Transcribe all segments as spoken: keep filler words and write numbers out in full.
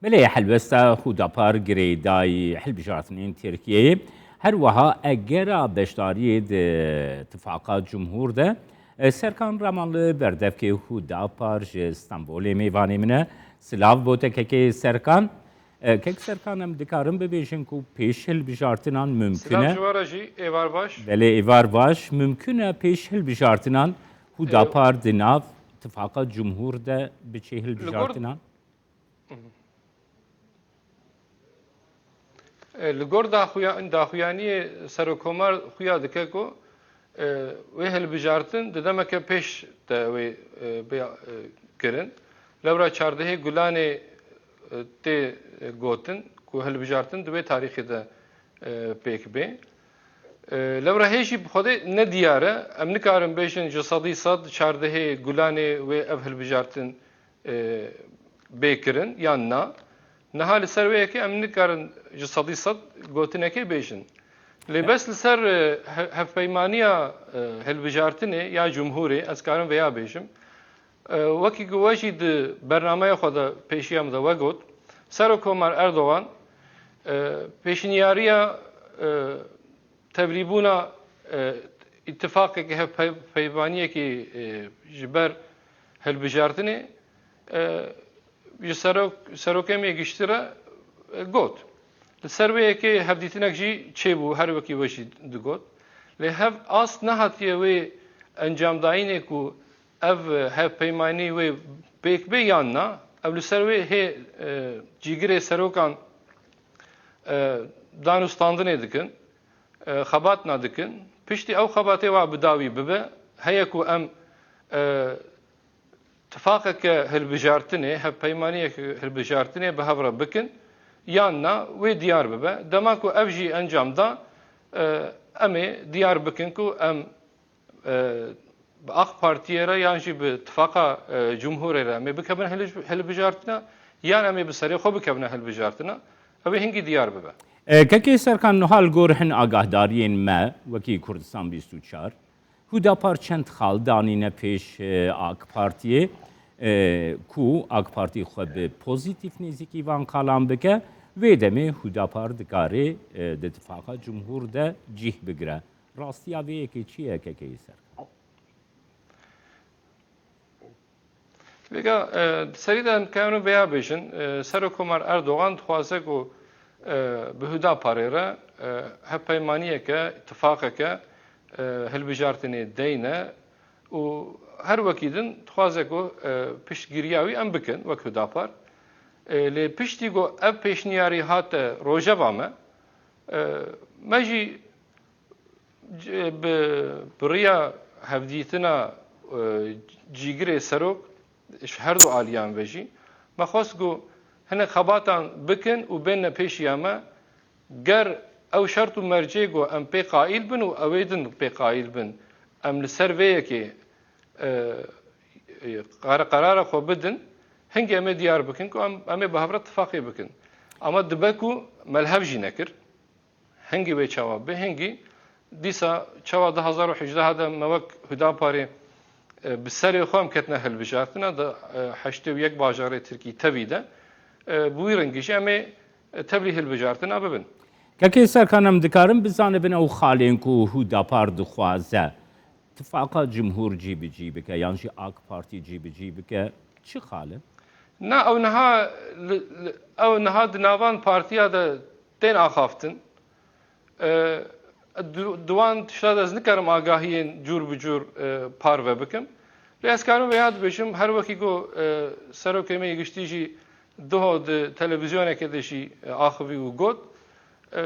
Belê, helwesta Hudapar girêdayî hilbijartinên Tirkiyeyê. Her wiha egera beşdariyê di tifaqa cumhûr de, e, Serkan Ramanli berdevkê Hudapar ji Stenbolê mêvanê min e. Silav bo te kekê Serkan. E, kek Serkan, em dikarin bibêjin ku pêş hilbijartinan mumkin Silav e? ji we re jî êvar baş. Belê, êvar baş. Mumkin e pêş hilbijartinan Hudapar di nav tifaqa cumhûr de biçe Li gor hilbijartinan? E, li gor daxuya-, daxuyaniyê Serokkomar xuya dike ku, e, wê hilbijartin di demeke pêş de wê, e, bê, e, kirin. Lewra çardehê Gulanê, e, tê, e, gotin ku hilbijartin di wê tarîxê de, e, pêk bê. E, lewra hê jî bi xwedê ne diyar e. Em nikarin bêjin ji sedî sed çardehê Gulanê wê ev hilbijartin e, bê kirin yan na. Niha li ser wê yekê em nikarin ji sedî sed gotinekê bêjin. Lê bes li ser, e, he-, hevpeymaniya, e, hilbijartinê ya cumhûrê ez karim vêya bêjim. E, wekî ku we jî di bernameya xwe de pêşiya min de we got, Serokkomar Erdogan, e, pêşniyariya, e, tevlîbûna, e, îtifaqekî hevpey-, peyvaniyekî, e, ji ber hilbijartinê, e, ji serok-, serokê me yê giştî re, e, got. Li ser wê yekê hevdîtinek jî çêbû, her wekî we jî digot. Lê hev ast nehatiye wê encamdayînê ku ev hevpeymanî wê pêk bê yan na, ew li ser wê hê, e, cîgirê serokan, e, danûstandinê dikin. e, xebat nedikin. Piştî ew xebatê wa bi dawî bibe, heye ku em, e, tifaqeke hilbijartinê, hevpeymaniyeke hilbijartinê bi hev re bikin, yan na wê diyar bibe. Dema ku ev jî encam da, e, em ê diyar bikin ku em e, bi AK Partiyê re yan jî bi tifaqa, e, Cumhurê re em ê bikevin hilij-, hilbijartina, yan em ê bi serê xwe bikevine hilbijartina, ew ê hingî diyar bibe. E, Kekê Serkan, niha li gor hin agahdariyên me, wekî Kurdistan bîst û çar, Hudapar çend xal danîne pêş, e, AK Partiyê, e, ku AK Partî xwe bi pozîtîf nêzîkî van xalan bike, vê demê Hudapar dikare, e, di tifaqa Cumhur de cîh bigire. Rastiya vê yekê çi ye, Kekeyî Serkan? Vêga, e, di serî de em dikarin vêya bêjin, e, Serokkomar Erdogan dixwaze ku, e, bi Hudaparê re, e, hevpeymaniyeke, îtifaqeke, e, hilbijartinê deyne û her wekî din dixwaze ku, e, piştgiriya wî em bikin wek Hudapar. E, lê piştî ku ev pêşniyarî hate rojeva me, e, me jî C-, bi, bi riya hevdîtina, e, cîgirê serok ji her du aliyan ve jî me xwest ku hinek xebatan bikin û bênine pêşiya me, ger ew şert û mercê ku em pê qaîl bin û ew ê din pê qaîl bin, em li ser vê yekê, e, e, qara-, qerara xwe bidin, hingê em ê diyar bikin ku em, em ê bi hev re tifaqê bikin. Ama dibe ku me li hev jî nekir. Hingî wê çawa bi hingî dîsa çawa du hazar û hejdeh de me wek Hudaparê, e, bi serê xwe em ketine hilbijartina di, e, heştê û yek bajarê Tirkî tevî de, e, bi wî rengî jî em ê, e, tevlî hilbijartina bibin. Kekê Serkan, em dikarin bizanibin ew xalên ku Hudapar dixwaze tifaqa Cumhur cî bi cî bike yan jî AK Partî cî bi cî bike, çi xal in? Na, ew niha li, li, ew niha di navan partiya de tên axaftin. E, di, di wan tişta de ez nikarim agahiyên cûr bi cûr, e, parve bikim. Lê ez karim vêya dibêjim, her wekî ku, e, serokê me yê giştî jî duho di televîzyoneke de jî, e, axivî û got, e,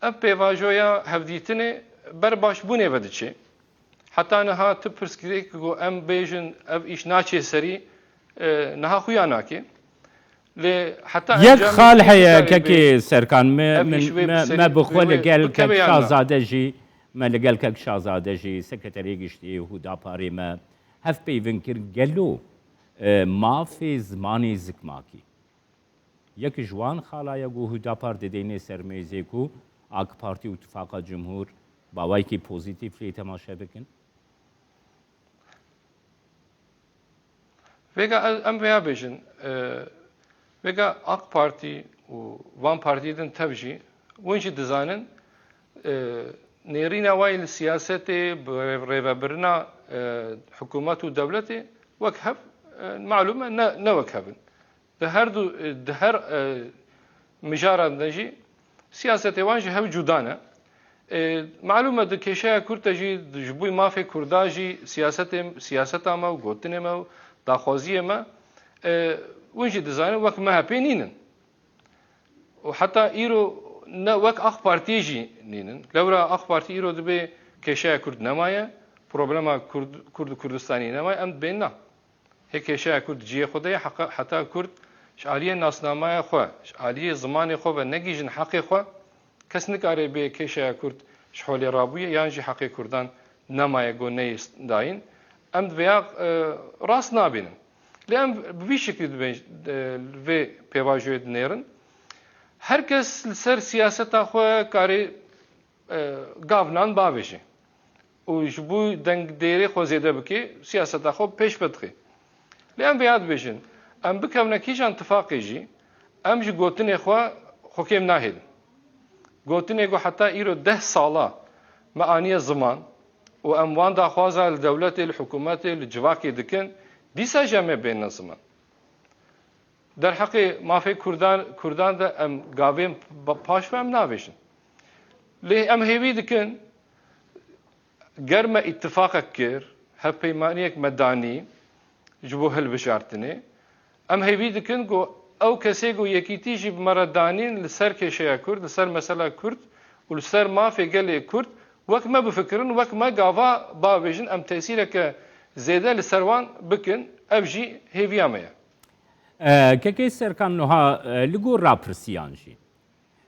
ev pêvajoya hevdîtinê ber başbûnê ve diçe. Heta niha tu pirsgirêk ku em bêjin ev îş naçê serî, e, niha xuya nake. Lê heta Yek encamê xal çi heye, hesabê kekê bê Serkan, me, ev min, îş wê me, bi serî, me bi xwe wê, wê li gel bikeve kek yan na? Şazade jî, me li gel kek Şazade jî, sekreterê giştî Hudaparê me, hev peyvin kir, gelo, e, mafê zimanê zikmakî. Yek ji wan xala ye ku Hudapar dideyne ser mêzê ku AK Partî û Tifaqa Cumhur bi awayekî pozîtîf lê temaşe bikin? Vêga em, em vêya bêjin, e, Vêga AK Partî û van partiyê din tev jî, win jî dizanin, e, nêrîna wayî li siyasetê, bi rê-, rêvebirina, e, hikûmet û dewletê wek hev, e, malûm e, ne, ne wek hev in. Di her du, e, di her, e, mijaran de jî siyasetê wan ji hev cuda ne. E, malûm e, di kêşeya Kurd de jî, di, ji bo mafê Kurda jî siyasetê, siyaseta me û gotinê me û daxwaziyê me, e, win jî dizanin wek M H P nînin. Û heta îro ne wek AK Partiyê jî nînin. Lewra AK Partî îro dibê kêşeya Kurd nemaye, problema Kurd, Kurd û Kurdistanî nemaye, em dibên na. Hê kêşeya Kurd cihê xwe de ye, heqa-, heta Kurd ji aliyê nasnamaya xwe, ji aliyê zimanê xwe ve negihîjin heqê xwe, kes nikare bê kêşeya Kurd ji holê rabûye yan jî heqê Kurdan nemaye ku neyê dayîn. Em di vêya, e, rast nabînin. Lê em bi vî şeklî dibên, e, li vê pêvajoyê dinêrin. Her kes li ser siyaseta xwe karê, e, gavnan bavêje û ji bo dengdêrê xwe zêde bike, siyaseta xwe pêş ve dixe. Lê em vêya dibêjin, em bikevne kîjan tifaqê jî, em ji gotinê xwe xwe kêm nahêlin. Gotinê ku heta îro deh sala me aniye ziman û em wan daxwaza li dewletê, li hikûmetê, li civakê dikin, dîsa jî em ê bênine ziman. Derheqê mafê Kurdan, Kurdan de em gavên ba-, paş ve em navêjin. Lê em hêvî dikin, ger me îtifaqek kir, hevpeymaniyek me danî ji bo hilbijartinê, em hêvî dikin ku ew kesê ku yekîtî jî bi me re danîn li ser kêşeya Kurd, li ser mesela Kurd û li ser mafê gelê Kurd wek me bifikirin, wek me gava bavêjin, em tesîreke zêde li ser wan bikin, ev jî hêviya me ye. E, Kekê Serkan, niha, e, li gor rapirsiyan jî,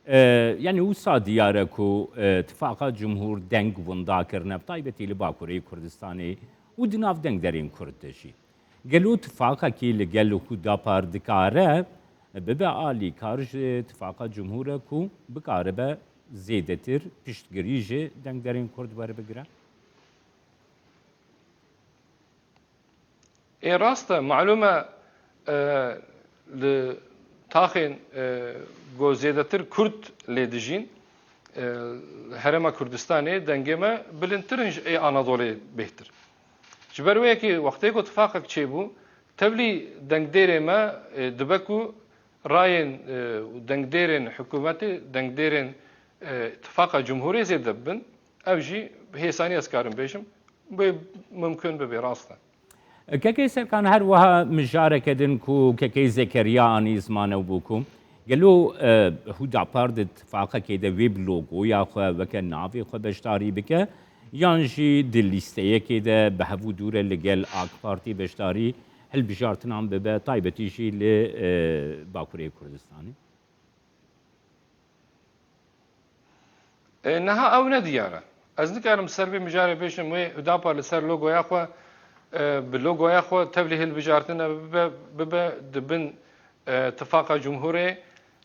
e, yanî wisa diyar e ku, e, Tifaqa Cumhur deng winda kirine, bi taybetî li Bakurê Kurdistanê û di nav dengderên Kurd de jî. Gelo tifaqekî li gel Hudapar dikare bibe alîkar ji Tifaqa Cumhur e ku bikaribe zêdetir piştgirî ji dengderên Kurd werbigire? Ê rast e, malûm e, e, li taxên, e, ku zêdetir Kurd lê dijîn, e, herêma Kurdistanê dengê me bilindtir in ji ê Anadolê bêhtir. Ji ber wê yekê wextê ku tifaqek çêbû, tevlî dengdêrê me, e, dibe ku rayên, e, dengdêrên hikûmetê, dengdêrên, e, Tifaqa Cumhurê zêde bibin, ev jî bi hêsanî ez karim bêjim, bê mimkun bibe, rast e. Kekê Serkan, her wiha mijareke din ku Kekê Zekeriya anî ziman ew bû ku gelo, e, Hudapar di tifaqekê de wê bi logoya xwe weke navê xwe beşdarî bike, yan jî di lîsteyekê de bi hev û dû re li gel AK Partî beşdarî hilbijartinan bibe, taybetî jî li, e, Bakurê Kurdistanê? E, niha ew ne diyar e. Ez nikarim ser vê mijarê bêjim, wê Hudapar li ser logoya xwe, e, bi logoya xwe tevlî hilbijartine bibe, bibe di bin, e, Tifaqa Cumhurê,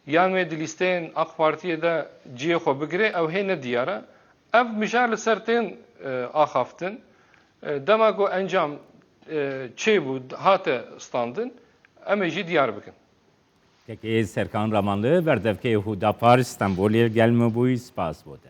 yan wê di lîsteyên AK Partiyê de cihê xwe bigire, ew hê ne diyar e. Ev mijar li ser tên, e, axaftin. E, dema ku encam, e, çêbû, hate standin, em ê jî diyar bikin. Kekê Serkan Ramanlı, berdevkê Hudapar, Stenbolê gel me bûyî, spas bo te.